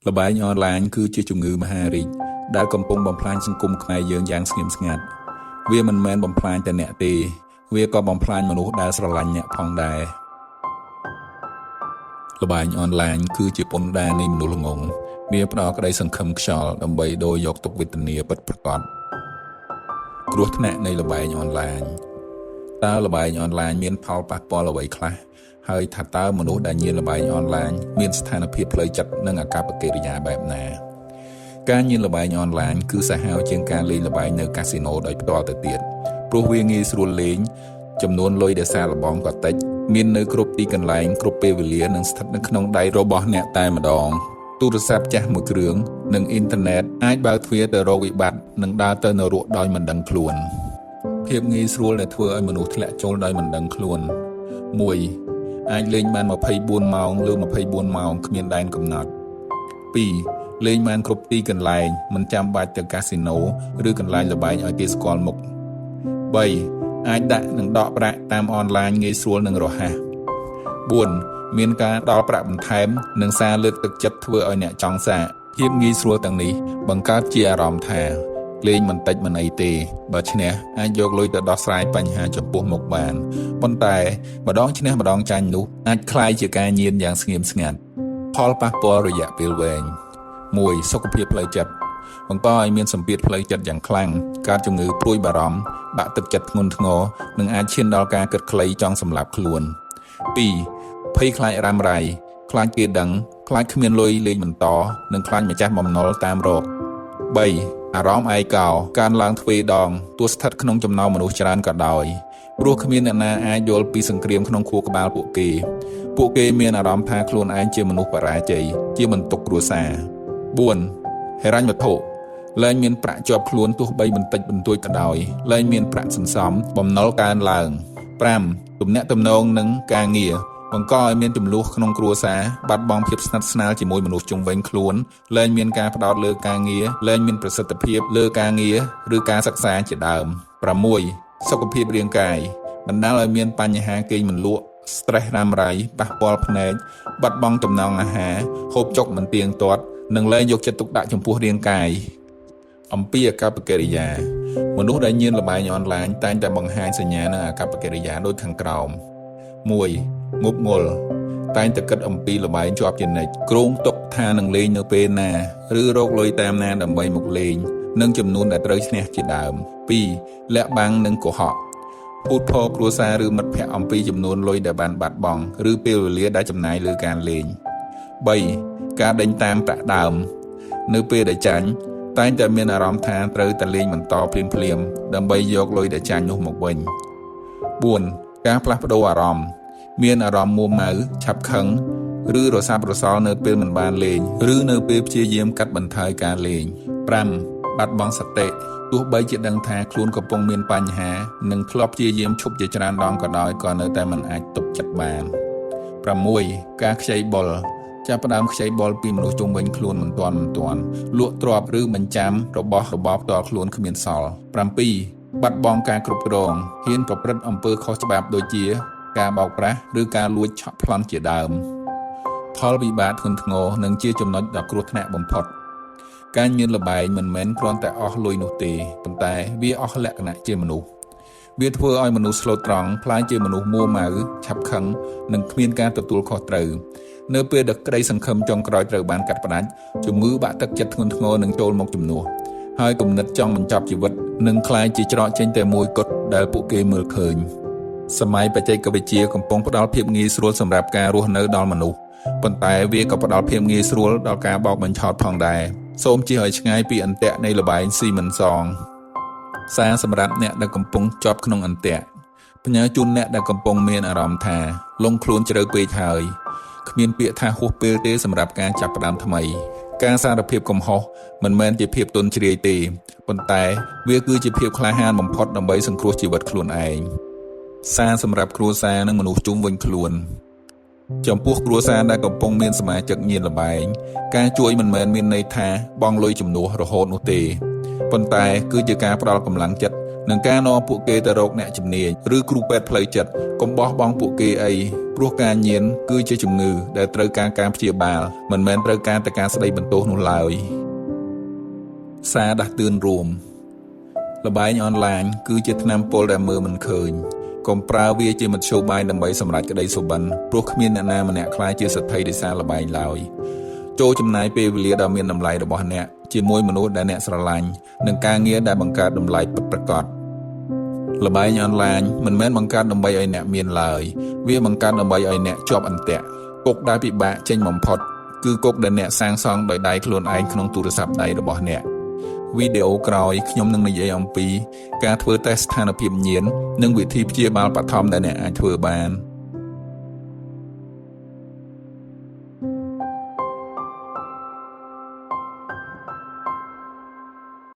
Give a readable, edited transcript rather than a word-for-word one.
ល្បែងអនឡាញគឺជាជំងឺមហារីកដែលកំពុងបំផ្លាញសង្គមខ្មែរយើងយ៉ាងស្ងៀមស្ងាត់វាមិនមែនបំផ្លាញតែអ្នកទេវាក៏បំផ្លាញមនុស្សដែលស្រឡាញ់អ្នកផងដែរល្បែងអនឡាញគឺជាពន្ធដារនៃមនុស្សល្ងង់វាផ្ដល់ក្តីសង្ឃឹមខ្យល់ដើម្បីដូរយកទុក្ខវេទនាពិតប្រាកដគ្រោះថ្នាក់នៃល្បែងអនឡាញតើល្បែងអនឡាញមានផលប៉ះពាល់អ្វីខ្លះហើយថាតើមនុស្សដែលញៀនល្បែងអនឡាញមានស្ថានភាពផ្លូវចិត្តនិងអាកប្បកិរិយាបែបណាការញៀនល្បែងអនឡាញគឺសាហាវជាងការលេងល្បែងនៅកាស៊ីណូដោយផ្ទាល់ទៅទៀតព្រោះវាងាយស្រួលលេងចំនួនលុយដែលសាកល្បងក៏តិចមាននៅគ្រប់ទីកន្លែងគ្រប់ពេលវេលានិងស្ថិតនៅក្នុងដៃរបស់អ្នកតែម្ដងទូរស័ព្ទចាស់មួយគ្រឿងនិងអ៊ីនធឺណិតអាចបើកទ្វារទៅរកវិបត្តិនិងដើរទៅនរកដោយមិនដឹងខ្លួនភាពងាយស្រួលដែលធ្វើឲ្យមនុស្សធ្លាក់ចូលដោយមិនដឹងខ្លួន1អាចលេងបាន24ម៉ោងលើ24ម៉ោងគ្មានដែនកំណត់2លេងបានគ្រប់ទីកន្លែងមិនចាំបាច់ទៅកាស៊ីណូឬកន្លែងល្បែងឲ្យគេស្គាល់មុខ3អាចដាក់និងដកប្រាក់តាមអនឡាញងាយស្រួលនិងរហ័ស4មានការដល់ប្រាក់បន្ថែមនិងសារលើកទឹកចិត្តធ្វើឲ្យអ្នកចង់សាកភាពងាយស្រួលទាំងនេះបង្កើតជាអារម្មណ៍ថាលេងមិនតិចមិនអីទេបើឈ្នះអាចយកលុយទៅដោះស្រាយបញ្ហាចំពោះមុខបានប៉ុន្តែម្ដងឈ្នះម្ដងចាញ់នោះអាចក្លាយជាការញៀនយ៉ាងស្ងៀមស្ងាត់ផលប៉ះពាល់រយៈពេលវែង1សុខភាពផ្លូវចិត្តបង្កឲ្យមានសម្ពាធផ្លូវចិត្តយ៉ាងខ្លាំងកើតជំងឺព្រួយបារម្ភបាក់ទឹកចិត្តធ្ងន់ធ្ងរនិងអាចឈានដល់ការគិតខ្លីចង់សម្លាប់ខ្លួន2ភ័យខ្លាចរ៉ាំរ៉ៃខ្លាចគេដឹងខ្លាចគ្មានលុយលេងបន្តនិងខ្លាចម្ចាស់បំណុលតាមរក3អារម្មណ៍ឯកោកើនឡើងទ្វេដងទោះស្ថិតក្នុងចំណោមមនុស្សច្រើនក៏ដោយព្រោះគ្មានអ្នកណាអាចយល់ពីសង្គ្រាមក្នុងខួរក្បាលពួកគេពួកគេមានអារម្មណ៍ថាខ្លួនឯងជាមនុស្សបរាជ័យជាបន្ទុកគ្រួសារ4ហិរញ្ញវត្ថុលែងមានប្រាក់ជាប់ខ្លួនទោះបីបន្តិចបន្តួចក៏ដោយលែងមានប្រាក់សន្សំបំណុលកើនឡើង5ទំនាក់ទំនងនិងការងារបង្កឲ្យមានចំនួនក្នុងគ្រួសារបាត់បង់ភាពស្និទ្ធស្នាលជាមួយមនុស្សជុំវិញខ្លួនលែងមានការផ្ដោតលើការងារលែងមានប្រសិទ្ធភាពលើការងារឬការសិក្សាជាដើម6សុខភាពរាងកាយបណ្ដាលឲ្យមានបញ្ហាគេងមិនលក់ stress រ៉ាំរ៉ៃប៉ះពាល់ភ្នែកបាត់បង់ចំណង់អាហារហូបចុកមិនទៀងទាត់និងលែងយកចិត្តទុកដាក់ចំពោះរាងកាយអំពីអាកប្បកិរិយាមនុស្សដែលញៀនល្បែងអនឡាញតែងតែបង្ហាញសញ្ញានិងអាកប្បកិរិយាដូចខាងក្រោម1ងប់ងល់តែងតែគិតអំពីល្បែងជាប់ជានិច្ចគ្រោងទុកថានឹងលេងនៅពេលណាឬរកលុយតាមណាដើម្បីមកលេងនិងចំនួនដែលត្រូវឈ្នះជាដើម2លាក់បាំងនិងកុហកពូតផលគ្រួសារឬមិត្តភ័ក្តិអំពីចំនួនលុយដែលបានបាត់បង់ឬពេលវេលាដែលចំណាយលើការលេង3ការដេញតាមប្រាក់ដើមនៅពេលដែលចាញ់តែងតែមានអារម្មណ៍ថាត្រូវតែលេងបន្តភ្លាមៗដើម្បីយកលុយដែលចាញ់នោះមកវិញ4ការផ្លាស់ប្ដូរអារម្មណ៍មានអារម្មណ៍មួម៉ៅឆាប់ខឹងឬរសាប់រសល់នៅពេលមិនបានលេងឬនៅពេលព្យាយាមកាត់បន្ថយការលេង5បាត់បង់សតិទោះបីជាដឹងថាខ្លួនកំពុងមានបញ្ហានិងធ្លាប់ព្យាយាមឈប់ជាច្រើនដងក៏ដោយក៏នៅតែមិនអាចទប់ចិត្តបាន6ការខ្ចីបុលចាប់ផ្ដើមខ្ចីបុលពីមនុស្សជុំវិញខ្លួនមិនទាន់លក់ទ្រព្យឬបញ្ចាំរបស់របបផ្ទាល់ខ្លួនគ្មានសល់7បាត់បង់ការគ្រប់គ្រងហ៊ានប្រព្រឹត្តអំពើខុសច្បាប់ដូចជាការបោកប្រាស់ឬការលួចឆក់ប្លន់ជាដើមផលវិបាកធ្ងន់ធ្ងរនិងជាចំណុចដ៏គ្រោះថ្នាក់បំផុតការញៀនល្បែងមិនមែនគ្រាន់តែអស់លុយនោះទេប៉ុន្តែវាអស់លក្ខណៈជាមនុស្សវាធ្វើឲ្យមនុស្សស្លូតត្រង់ក្លាយជាមនុស្សមួម៉ៅឆាប់ខឹងនិងគ្មានការទទួលខុសត្រូវនៅពេលដែលក្តីសង្ឃឹមចុងក្រោយត្រូវបានកាត់ផ្តាច់ជំងឺបាក់ទឹកចិត្តធ្ងន់ធ្ងរនឹងចូលមកជំនួសហើយគំនិតចង់បញ្ចប់ជីវិតនឹងក្លាយជាច្រកចេញតែមួយគត់ដែលពួកគេមើលឃើញសម័យបច្ចេកវិទ្យាកំពុងផ្ដល់ភាពងាយស្រួលសម្រាប់ការរស់នៅដល់មនុស្សប៉ុន្តែវាក៏ផ្ដល់ភាពងាយស្រួលដល់ការបោកបញ្ឆោតផងដែរសូមជៀសឲ្យឆ្ងាយពីអន្ទាក់នៃល្បែងស៊ីមិនសងសារសម្រាប់អ្នកដែលកំពុងជាប់ក្នុងអន្ទាក់ផ្ញើជូនអ្នកដែលកំពុងមានអារម្មណ៍ថាលងខ្លួនជ្រៅពេកហើយគ្មានពាក្យថាហួសពេលទេសម្រាប់ការចាប់ផ្ដើមថ្មីការសារភាពកំហុសមិនមែនជាភាពទន់ជ្រាយទេប៉ុន្តែវាគឺជាភាពក្លាហានបំផុតដើម្បីសង្គ្រោះជីវិតខ្លួនឯងសារសម្រាប់គ្រួសារនិងមនុស្សជុំវិញខ្លួនចំពោះគ្រួសារដែលកំពុងមានសមាជិកញៀនល្បែងការជួយមិនមែនមានន័យថាបង់លុយជំនួសរហូតនោះទេប៉ុន្តែគឺជាការផ្ដល់កម្លាំងចិត្ត និងការនាំពួកគេទៅរកអ្នកជំនាញឬគ្រូពេទ្យផ្លូវចិត្តកុំបោះបង់ពួកគេអីព្រោះការញៀនគឺជាជំងឺដែលត្រូវការការព្យាបាលមិនមែនត្រូវការតែការស្ដីបន្ទោសនោះឡើយសារដាស់តឿនរួមល្បែងអនឡាញគឺជាថ្នាំពុលដែលមើលមិនឃើញកុំប្រើវាជាមធ្យោបាយដើម្បីសម្រេចក្តីសុបិនព្រោះគ្មានអ្នកណាម្នាក់ក្លាយជាសេដ្ឋីដោយសារល្បែងឡើយចូលចំណាយពេលវេលាដ៏មានតម្លៃរបស់អ្នកជាមួយមនុស្សដែលអ្នកស្រឡាញ់និងការងារដែលបង្កើតតម្លៃពិតប្រាកដល្បែងអនឡាញមិនមែនបង្កើតដើម្បីឲ្យអ្នកមានឡើយវាបង្កើតដើម្បីឲ្យអ្នកជាប់អន្ទាក់គុកដែលពិបាកចេញបំផុតគឺគុកដែលអ្នកសាងសង់ដោយដៃខ្លួនឯងក្នុងទូរស័ព្ទដៃរបស់អ្នកវីដេអូក្រោយខ្ញុំនឹងនិយាយអំពីការធ្វើតេស្តស្ថានភាពញៀននិងវិធីព្យាបាលបឋមដែលអ្នកអាចធ្វើបាន។